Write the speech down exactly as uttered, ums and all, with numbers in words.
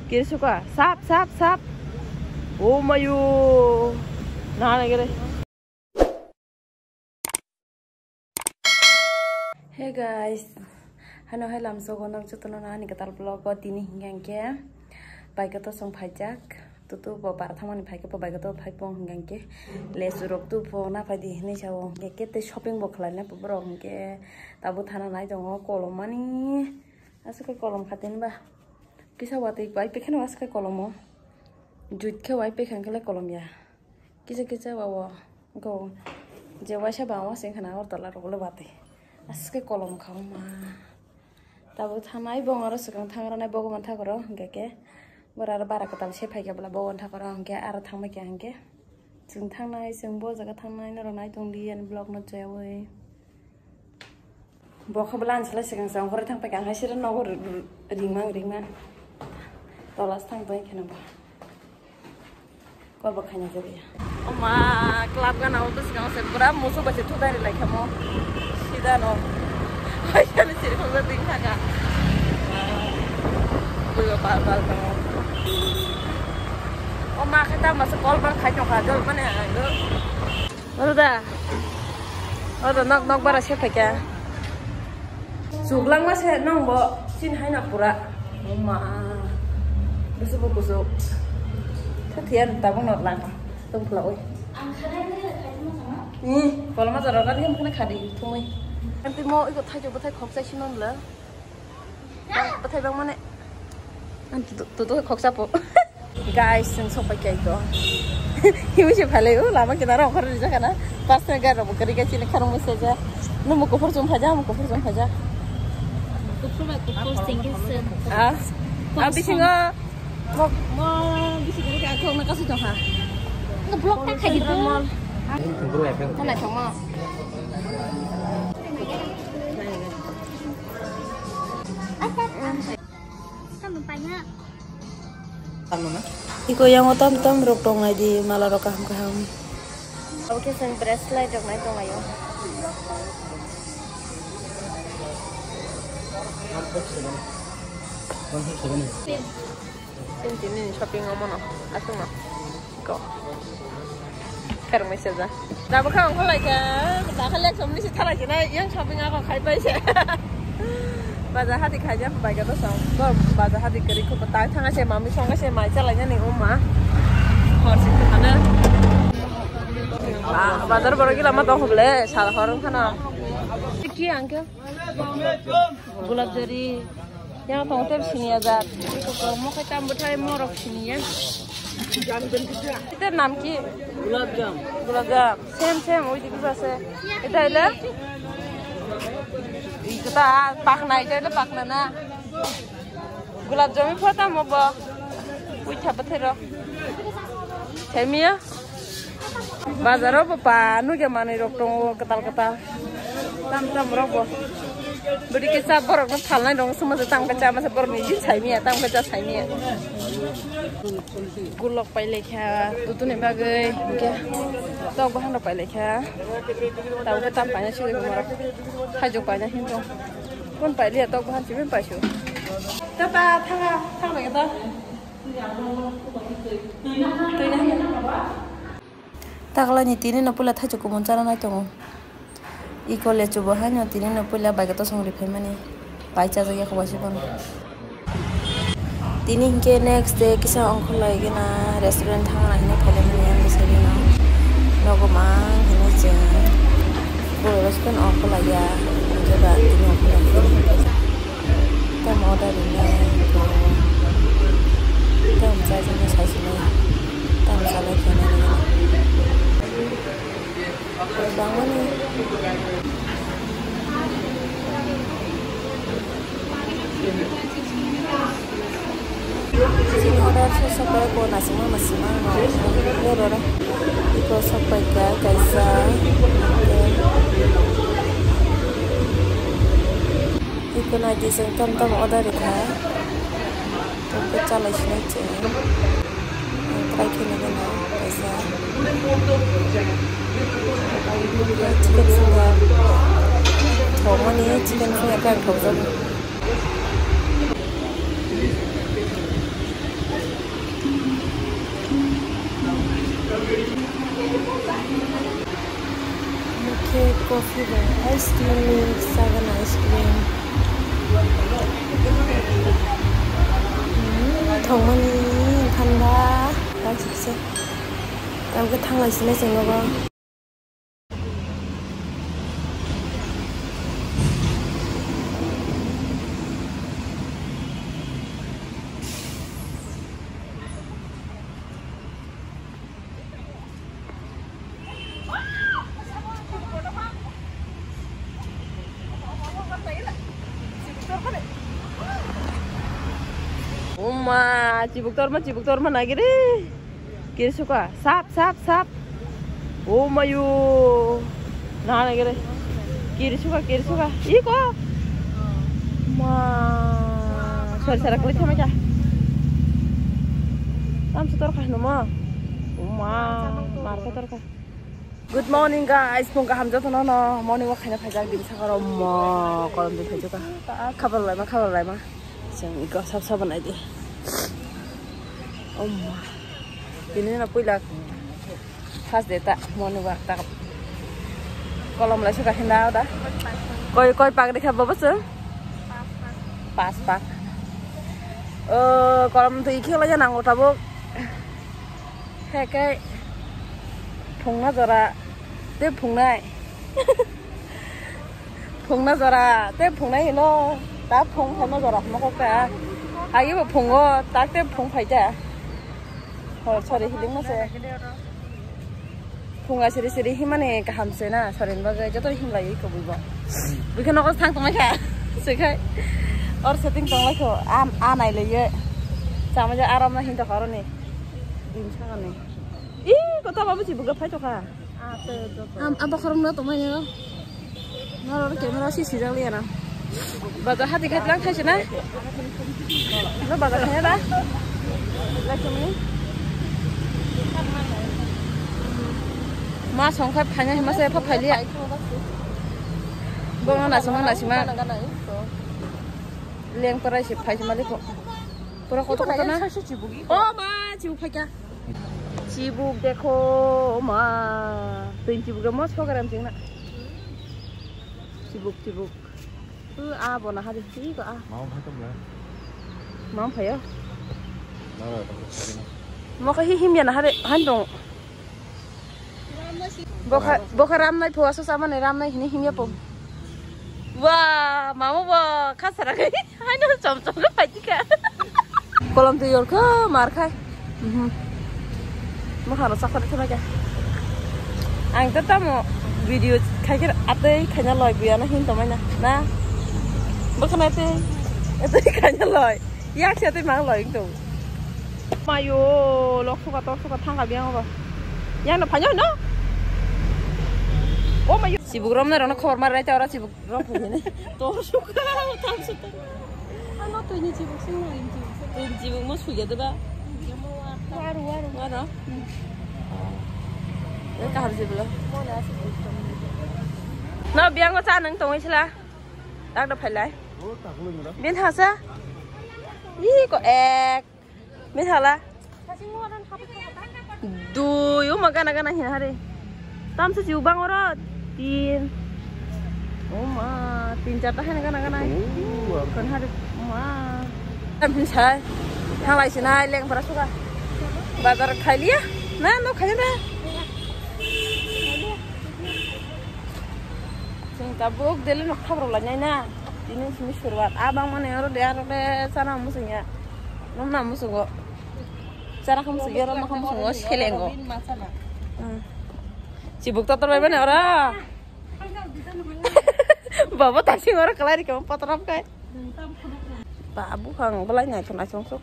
Kiri suka, sap, sap, sap. Oh mayo. Nah, lagi deh. Hey guys, hano hai lamsogo nok jotono ani kwtal vlog o tini hinkhe bike to song phaijak, tutu bo bara thangmani phaikhe bo bike to phai pong hinkhe lesu rok tu pho na phaidi hinwi sao hinkhe kete shopping bo khlaina borok hinkhe tabuk thana nai tongo kolom mani aswk kolom khatini ba kisa watwi bai pekheno aswk kolomo jut khe wai pekhang khe kolom ya. Kisa kisa ba o go je waisa ba o sing khana or tola rok le bati. Aske kolom kha ma. Tabo thanai bong aro swkang thang rwnai bogo man thakoro hingke ke. Bora aro bara kwtal se phaikhe bwla bogo man thakoro hingke aro thangbai khe hingke. Chwng thangnai chwng bo jaga thangnai norok nai tongdi ani vlog no cheyawi. Bo khe bwla ang salai swkang swkang horo thang paikha, ang hai sira nogo ri-, ri-, ringmang ringmang. Tolas thang tong kheno ba. Kol bo khaina jodi. Oma club gana o bwskango se pura musu bai se thudai ri lai khamo. Sida no. Hai sani siri khogor ding thaka. Bui ba bal bal tongo. Oma khe ta masa kol bang khai tong kha dol mane ang do. Oro da. Oro nok nok bara se phaikha. Chuklangma se nong bo chin haina pura. Oma. Busu bo kusu. Tha thiya tabung not lang. Tong phla oi. Ni, kolma jora kan yang kena khadi thumui. Nanti mo iko thai jo bathai khok chai sinon le. Bathai bang mane. An tu tu khoksa po. Guys, sing sopai kai to. Hiwi se phale o lama kina ro khor rija kana. Pas na gar ro kari ga chini kharung mese ja. No mo kofur chum phaja, mo kofur chum phaja. Kofur ba kofur sing ke sen. Ah. Am bisingo. Mo mo bisingo ka khong na kasu to ha. Vlog ta khai di. Mana thong mo. Iko yang o tam tam rok tong nai di mala rok kaham kaham. Oke, sen bracelet rok nai tong ayo. Sini sini shopping omono asung no. Ko. Kharmai se ja. Dabo kha ongkho lai kha. Dakhal ek somni se thalai khe nai yang shopping ako khai pai se. Baja hati khai ja bai ga to song. Ko baja hati kari ko tai thanga se mami songa se mai chalai jani umma. Hor se thana. Ba bazar boro gila ma tong hoble sal hor khana. Ki angke. Gulab jari. Yang tong tem sini aja. Mo khe tam bwthai morok sini ya. Ita nam ki? Gulab jam. Gulab jam. Same same oi digi base. Ita ile? Ita pakna ita ile pakna na. Gulab jam pho tam bo. Ui tha bwthai ro. Themiya. Bazaro bo pa nugya manwi rok tongo kwtal kwtal. Tam tam rok bo. Bwdwi kisa borok no phalnai rok sumasa tam kacha masa borok ni jin saimiya tam kacha saimiya. Gulok pai lekha tutuni bagwi hwnkhe tok bahan rok pai lekha. Tabuk tam paina sidi borok. Thaijuk paina hin tong. Kon pai liya tok bahan sibin paisu. Tata thanga thang lagi ta. Taklani tini no puila thaichuk kumun chana nai tongo. Iko lechu bo haino tini no puila bai khe tosong ri phaimani. Pai chajak ya khobaisi bono. Tini hinkhe next day kisa ongkhorlai gana restaurant thangna hinwi phaimani ang bwsai gana. Nogo mang hinwi chwng bo restaurant ongkhorlai ya. Hinkhe ba tini ongkhorlai gana. Tamo order rwnai tongo. Tamo chajaknai saichwlai. Tamo salai khainani. Bangmani. Chini order se sopai ko naisingma naisingma no. Iko sopai ka kaisa. Iko nai di chwng tam tam order rikha. Tei chalai sinai chwng. Ang try khe nugwi no kaisa. Chicken finger. Thokmani chicken finger khe ang thokjago. Cake, coffee bai ice cream, seven ice cream. Hmm, thongmani thanda. Tang sipse. Tang ke thang lai sinai senggo ba. Uma, chibuk torma, chibuk torma nagiri. Kirsuka, sap, sap, sap. Oh mayo. Na na gere. Kirsuka, kirsuka. Iko. Ma. Sari sara kali thama ja. Tam sutor kah numa. Ma. Mar kotor kah. Good morning guys. Pung kaham joto no no. Morning walk khaina phaijak din sakaro mo. Kolom din phaijak. Khabar lai ma, khabar lai ma. Seng iko sap sap nai di. Oh ma. Ini na puila. First day ta, morning walk ta. Kolom lai suka hinda da. Koi, koi pak dekha baba se? Pas pak. Oh, kolom tu ikhe lai nango tabuk. He kai. Phungna jora. Te phungnai. Phungna jora. Te phungnai hino. Ta phung phungna jora hino kok ta. Agi bo phungo. Tak te phung phai ta. Hor sori hiling mase. Phunga siri siri himani kaham se na, sorin bagwi joto himlai kubui bo. Bikhe nogo thang tongmai kha. Sikhai. Or setting tonglai kho. A, a nai leye. Chama ja aram na hinta horoni. Din sagani. I kota babu chibuga phai tokha. Am, abo khorokno tongmani no. Norok camera si sijak liya na. Bajar hati khe lang thaise na. No bajar khe da. Lai khe mani. Ma song khai phai na hima se pha phai liya. Bo na sima na sima. Leng parai se phai sima liko. Pura koto koto na. Oh ma, chibuk phai kya. Chibuk dekho ma. Twi chibuk mo sogaram chingna. Chibuk, chibuk. Tu a bona hari, hi ko a. Mau phai tong lai. Mau phai ya. Nara tong lai. Mo ka hi him ya na hari, han dong. Bokha, bokha ram nai pho, aso sama ne ram nai hini him ya po. Wa, mama bo, khasara kai. Haino chom chom khe phai kha. Kolom twi yor khe mar khai. Mhm. Mokhano chakha khe mai kha. Ang ta tamo video khai khe atwi khaina loi buya na hin tongmai na. Na. Bokhana twi. Atwi khaina loi. Yak se atwi mang loi tong. Mayo, lok suka tor suka thangka biang ba. Yang na phai no. Oh mayo. Chibuk rom na rona khobor mar rai ta ora chibuk. Rok phai ni. Tor suka, tam suka. Ano twi ni chibuk sing no in chibuk. Twi ni chibuk mo suya de ba. Waru, waru. Waru. Ye kaham chibuk lo. No biang ko cha nang tong isla. Dak da phai lai. Bin hasa. Ih ko ek. Mithala. Dui, uma gana gana hin hari. Tamsa jiu bang oro. Tin. Uma, tin charta hin gana gana. Kon hari. Uma. Tam hin sai. Thanglai sinai leng para suka. Bazar khailiya. Na no khailiya na. Sing tabuk deli nok khabro lai nai na. Tini sini suruat. Abang mane oro de aro de sana musungya. Nong na musungo. Chara kham sugya ro kham musungo selengo. Hmm. Chibuk totor bai bane ora. Baba tasing ora kalai ri kam patram kai. Ba abu khang belai nai thon asong sok.